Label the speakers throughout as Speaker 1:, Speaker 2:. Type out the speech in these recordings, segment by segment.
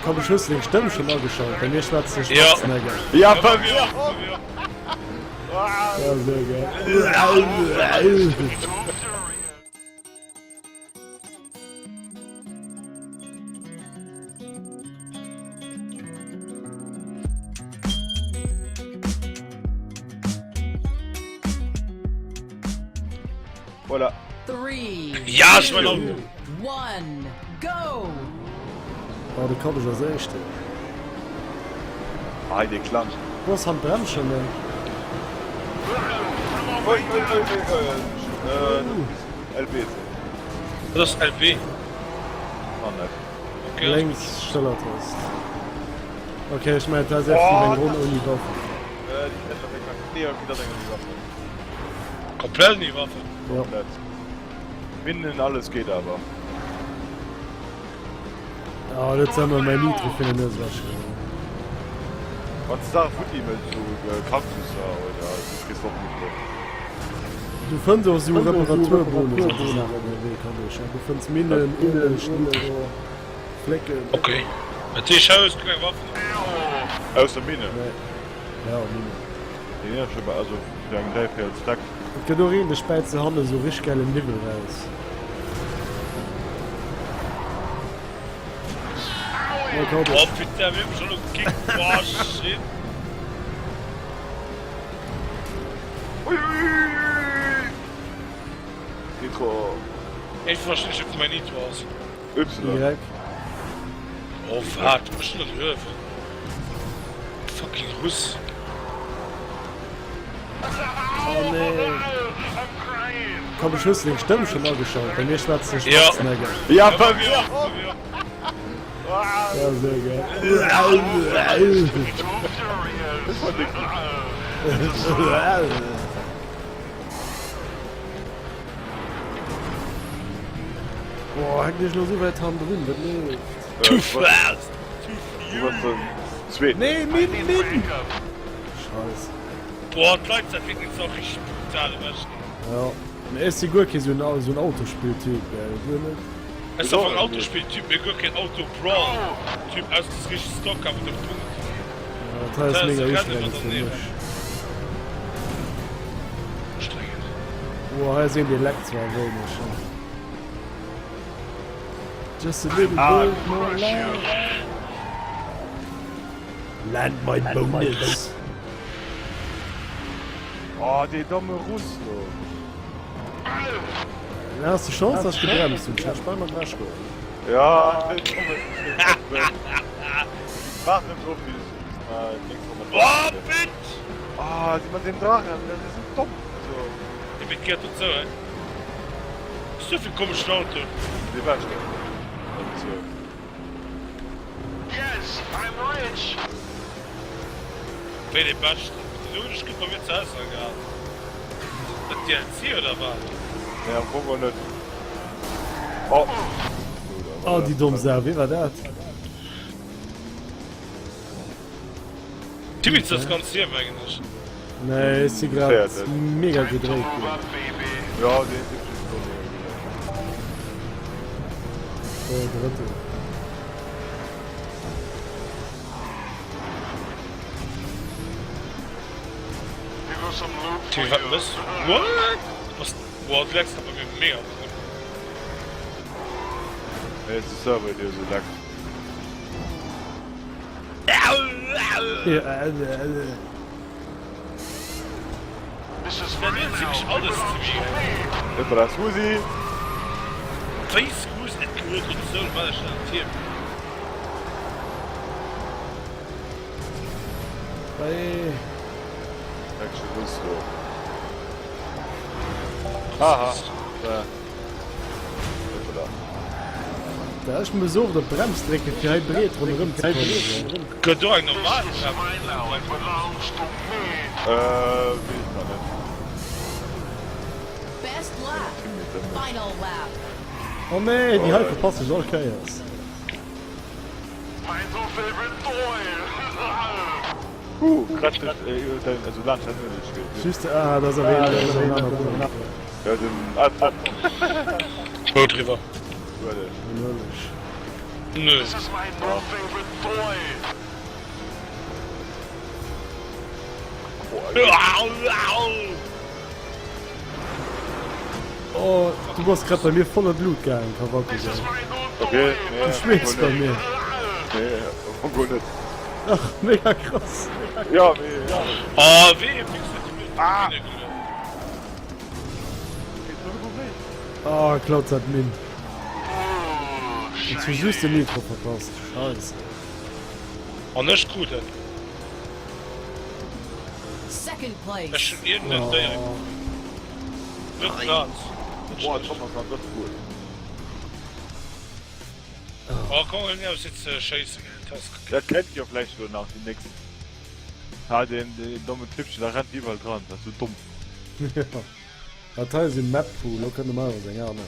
Speaker 1: Komm ech hues du deng Stëmm schon ageschalt? Bei mir schwätzt de
Speaker 2: Ja.
Speaker 1: Schwarzenegger.
Speaker 3: Ja, bei mir och!
Speaker 1: Ja, sehr geil.
Speaker 3: Voilà.
Speaker 4: Three,
Speaker 2: Ja, ech mein Auto.
Speaker 4: one, go!
Speaker 1: Oh, de Kappech ass éischten.
Speaker 3: Hei dee Klang.
Speaker 1: Wou ass Handbrems schon ne?
Speaker 3: Ui, ui, ui, ui, ui. Äh, LB.
Speaker 2: Dat ass LB.
Speaker 3: Ah, net.
Speaker 2: Okay.
Speaker 1: Lénks Stëllertast. Okay, ech mengen dat ass effektiv eng Ronn ouni Waffen.
Speaker 3: Äh, déi kennt dat eng Nee, okay, dat ass eng ouni Waffen.
Speaker 2: Komplett ouni Waffen?
Speaker 1: Ja.
Speaker 3: Komplett. Minnen, alles geet awer.
Speaker 1: Ah, dat ass ëmmer mäin Nitro fir den Nues ewech.
Speaker 3: Wann s de Saache futti mëss, sou Kaktusser oder du kriss och Nitro.
Speaker 1: Du fënns och sou Reparaturbonus an sou Saachen ënnerwee, kann ech. Du fënns Minnen, Ueleg, Nitro, Flécken.
Speaker 2: Okay. Dat heescht, hei hues du keng Waffen?
Speaker 3: Ausser Minnen?
Speaker 1: Nee. Ja, Minnen.
Speaker 3: Déi hunn ech awer, also fir eng dräivéierel Stack.
Speaker 1: Et gëtt och een, dee späizt se hanne sou richteg gäilen Niwwel raus.
Speaker 2: Oh putain, mir hu mech elo gekickt. Boah, shit.
Speaker 3: Nitro.
Speaker 2: Ech verstinn nicht, wou mäin Nitro ass.
Speaker 3: Y.
Speaker 1: Y.
Speaker 2: Oh wat, du bist schon an Höwen. Fucking Russ.
Speaker 1: Oh nee. Komm, ech hues du deng Stëmm schon ageschalt? Bei mir schwätzt de
Speaker 2: Ja.
Speaker 1: Schwarzenegger.
Speaker 3: Ja, bei mir och!
Speaker 1: Ja, sehr geil.
Speaker 3: Das war dick.
Speaker 1: Boah, hängt ech lo sou wäit hannendrun, dat leeft.
Speaker 2: Too fast! Too
Speaker 3: Du warst den zweeten.
Speaker 1: Nee, Min, Min! Scheiss.
Speaker 2: Boah, d'Leit zerficken ze och richteg brutal ewech.
Speaker 1: Ja, mee ech si guer kee sou en sou en Autospill-Typ, gell, guer net.
Speaker 2: Ech sinn och en Autospill-Typ, mee guer keen Auto-Brawl-Typ, ausser dass richteg Stock-Car mat dem Punkt.
Speaker 1: Ja, dat hei ass mega ustrengend fir mech.
Speaker 2: Ustrengend.
Speaker 1: Boah, hei ass een, dee leckt zwar e wéineg, ne. Just a little bit more love. Land my bonus.
Speaker 3: Oh, dee domme Russ do.
Speaker 1: Da hast du Chance, dass ich gebremst hun. Ich hätt bal mat ewech geholl.
Speaker 3: Ja, dee domme Waart net drop, bis mer d'nächst Ronn mat
Speaker 2: Oh, bitch!
Speaker 3: Ah, déi mat deem Drachen, dat ass esou domm. Also.
Speaker 2: Dee mit geet dozou, he? Was du fir komeschen Auto?
Speaker 3: Dee beschten. Also.
Speaker 5: Yes, I'm rich!
Speaker 2: Wéi dee beschten? Den hunn ech gutt bei mir ze Hause gehat. Dat DLC oder wat?
Speaker 3: Nee, am Fong och net. Oh!
Speaker 1: Oh, déi domm Sau, wee war dat?
Speaker 2: Timmy ass ganz hier mengen ech.
Speaker 1: Nee, ech si grad mega gedréit ginn.
Speaker 3: Ja, deen Typ ass och mega gedréit.
Speaker 1: Oh, drëtten.
Speaker 2: Timmy, wat mëss du? What? Du bass, boah, du lecks grad bei mir mega ronderëm.
Speaker 3: Nee, et ass de Server, dee esou leckt.
Speaker 2: Dat huet wierklech alles ze wien.
Speaker 3: Hoppala, Scusi!
Speaker 2: Wéi Scusi? Et gehuet op sou well ech dat Tierm.
Speaker 1: Hey.
Speaker 3: Action Russ do. Haha.
Speaker 1: Da ech muss och op Brems drécken fir hei breet ronderëm ze kommen.
Speaker 2: Gëtt do eng normal Brems?
Speaker 3: Äh, weess ech nach net.
Speaker 4: Best lap. Final lap.
Speaker 1: Oh nee, déi hei verpasse ech all Kéiers.
Speaker 3: Huh, grad duerch, also laanscht dat Ueleg geet.
Speaker 1: Just, ah, da ass awer een, da ass awer en aner Boot.
Speaker 3: Ja, den, ah, top.
Speaker 2: Boot riwwer.
Speaker 3: Ueleg.
Speaker 1: Den Ueleg.
Speaker 2: Nö.
Speaker 1: Oh, du bass grad bei mir voll an d'Lut gaangen, Kawaki.
Speaker 3: Okay, nee.
Speaker 1: Du schweefs bei mir.
Speaker 3: Nee, guer net.
Speaker 1: Ach, mega krass.
Speaker 3: Ja, mee.
Speaker 2: Oh, wéi e Wichser, déi mir
Speaker 3: Ah.
Speaker 2: Mine gelooss.
Speaker 1: Ah, klaut dat Minn. Jetzt hu just den Nitro verpasst. Scheiße.
Speaker 2: An ech krut en.
Speaker 4: Second place.
Speaker 2: Ech hunn iergendeen Déier
Speaker 1: Oh.
Speaker 2: Drëtt Plaz.
Speaker 3: Boah, Thomas war das gut.
Speaker 2: Oh, komm, hol mir aus jetzt äh, schéissen. Das
Speaker 3: Dat kennt ihr vielleicht schon nach die nächsten. Ah, den, den dommen Typchen, da rennt überall dran, das ist so dumm.
Speaker 1: Ja. Dat hei ass e Map Pool, lo kënnt normalerweis eng aner.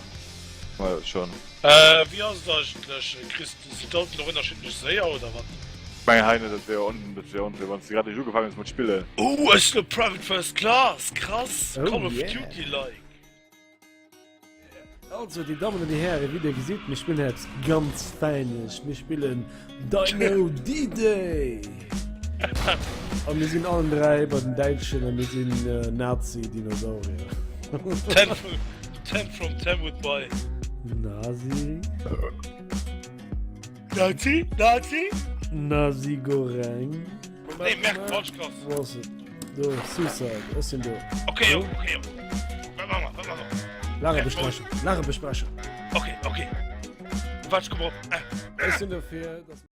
Speaker 3: Ja, schon.
Speaker 2: Äh, wéi ass et eigentlech, Chris? Sinn d'Autoen och ënnerschiddlech séier oder wat?
Speaker 3: Meng Heine, dat wär on, dat wär onfair, wann s de grad eréischt ugefaangen hues mat spillen.
Speaker 2: Oh, ech sinn op Private First Class, krass,
Speaker 1: Oh
Speaker 2: Call of
Speaker 1: yeah.
Speaker 2: Duty-like.
Speaker 1: Also, déi Dammen an déi Hären, wéi dir gesitt, mir spillen eppes ganz Fäines. Mir spillen Dino D-Day! A mir sinn allen 3 bei den Däitschen a mir sinn Nazi-Dinosaurier.
Speaker 2: 10 from, 10 from 10 would buy.
Speaker 1: Nazi?
Speaker 2: Nazi? Nazi?
Speaker 1: Nazi Goreng?
Speaker 2: Nee, merk, falsch Klass.
Speaker 1: Wo ass et? Do, Suicide, ech sinn do.
Speaker 2: Okay, okay. Wat machen wir? Wat machen wir?
Speaker 1: Lagebesprechung, Lagebesprechung.
Speaker 2: Okay, okay. Warte, komm op.
Speaker 1: Ech sinn dofir, dass.